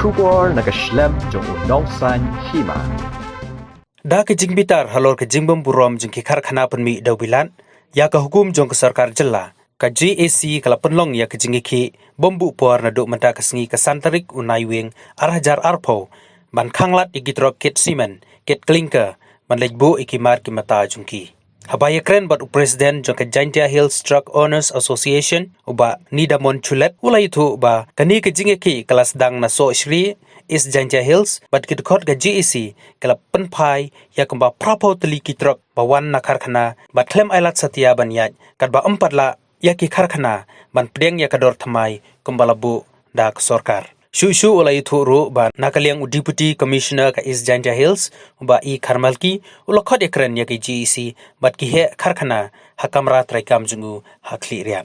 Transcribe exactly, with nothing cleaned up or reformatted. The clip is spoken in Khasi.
Khubor na ka shlem jong u nongsan hima. Da ka jingbitar halor ka jingbym burom jong ki karkhana pynmih dewbilat ïa ka hukum jong ka sorkar jylla, ka J A C ka la pynlong ïa ka jingïakhih bym buh por naduh mynta ka sngi ka san tarik u Naiwieng ar hajar arphew ban khanglad ïa ki trok kit simen, kit klinker ban leit buh ïa ki mar ki mata jong ki. Haba ïakren bad u president jong ka Jaintia Hills Truck Owners Association, u Bah Nidamon Chulet, u la ïathuh ba kane ka jingïakhih ka la sdang na Sohshri, East Jaintia Hills, bad ki dkhot ka J A C ka la pynphai ïa kumba phraphew tylli ki trok ba wan na karkhana bad khlem ai lad satia ban ïaid, katba ym pat lah ïa ki karkhana ban pdiang ïa ka dor thymmai kumba la buh da ka sorkar. Shuh shuh u la ïathuh ruh ba na ka liang u Deputy Commissioner ka East Jaintia Hills, u Bah E Kharmalki, u la khot ïakren ïa ka J A C bad ki heh karkhana ha kamra treikam jong u ha Khliehriat.